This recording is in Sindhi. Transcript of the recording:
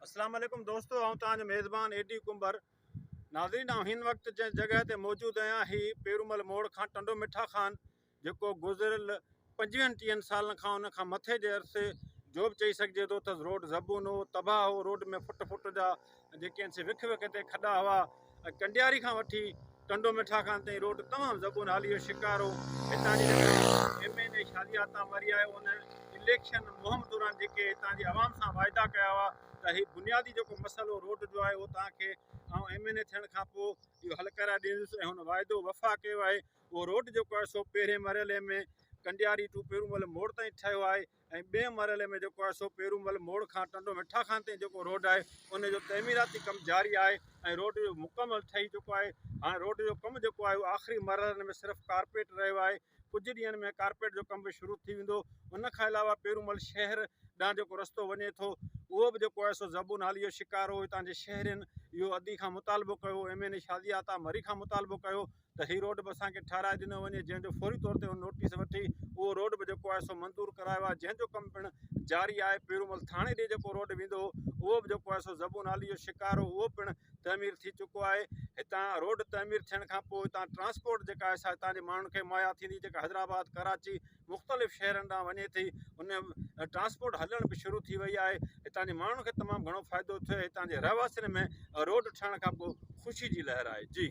اسلام عليڪم دوستو آئون توهان جو ميزبان اي ڊي ڪنڀر ناظرين آئون هن وقت جنهن جڳهه تي موجود آهيان هي پيرومل موڙ کان ٽنڊو مٺا خان جيڪو گذريل پنجويهن ٽيهن سالن کان ان کان مٿي جي عرصي جو به چئي سگهجي ٿو ته روڊ زبون هو تباهه هو روڊ ۾ فٽ فٽ جا جيڪي آهن سي وک وک تي کڏا هئا ۽ ڪنڊياري کان وٺي ٽنڊو مٺا خان تائين روڊ تمام زبون حالي جو شڪار هو. هتان جي جيڪا M N A Shazia Atta Marri آهي ان اليڪشن مهم دوران جيڪي هتان جي عوام سان واعدا ڪيا هئا ته هي بنيادي جيڪو مسئلو روڊ جو آهي اهو توهان کي آئون ايم اين اي ٿيڻ کان پوء اهو حل ڪرائي ڏيندس ۽ هن واعدو وفا ڪيو آهي اهو روڊ جيڪو آهي سو پهرين مرحلي ۾ ڪنڊياري ٽو پيرومل موڙ تائين ٺهيو آهي ۽ ٻئين مرحلي ۾ جيڪو آهي سو پيرومل موڙ کان ٽنڊو مٺا خان تائين جيڪو روڊ آهي ان جو تعميراتي ڪم جاري آهي ۽ روڊ جو مڪمل ٺهي چڪو آهي هاڻي روڊ جو ڪم جيڪو آهي اهو آخري مرحلن ۾ صرف ڪارپيٽ رهيو آهي ڪجهه ڏينهن ۾ ڪارپيٽ جو ڪم به شروع ٿي ويندو ان کان علاوه پيرومل شهر ڏانهن جيڪو رستو وڃي ٿو اهو به جيڪو آهي سو زبون حالي جو شڪار هو هتان جي شهرين اهو ادي کان مطالبو ڪيو M N A Shazia Atta Marri کان مطالبو ڪيو ته هي روڊ به اسان کي ٺهرائي ڏنو وڃي جنهن جو فوري طور تي هن نوٽيس وٺي اهو روڊ به جيڪو آهي سو منظور ڪرايو آهي جنهن جو ڪم پڻ جاري آهي پيرومل ٿاڻي ڏي جيڪو روڊ ويندو هو اهو به جيڪو آهي سو زبون حالي جو شڪار هو اهو پڻ تعمير ٿي چڪو آهي هتان روڊ تعمير ٿيڻ کان پوء هتان ٽرانسپورٽ جيڪا آهي سا هتان جي ماڻهن کي مهيا ٿيندي جيڪا حيدرآباد ڪراچي مختلف شهرن ڏانهن وڃي ٿي ان ٽرانسپورٽ هلڻ به شروع ٿي وئي آهي هتان جي ماڻهن کي تمام گهڻو فائدو ٿيو هتان جي رهواسين ۾ روڊ ٺهڻ کان پوء خوشي جي لهر آهي جي.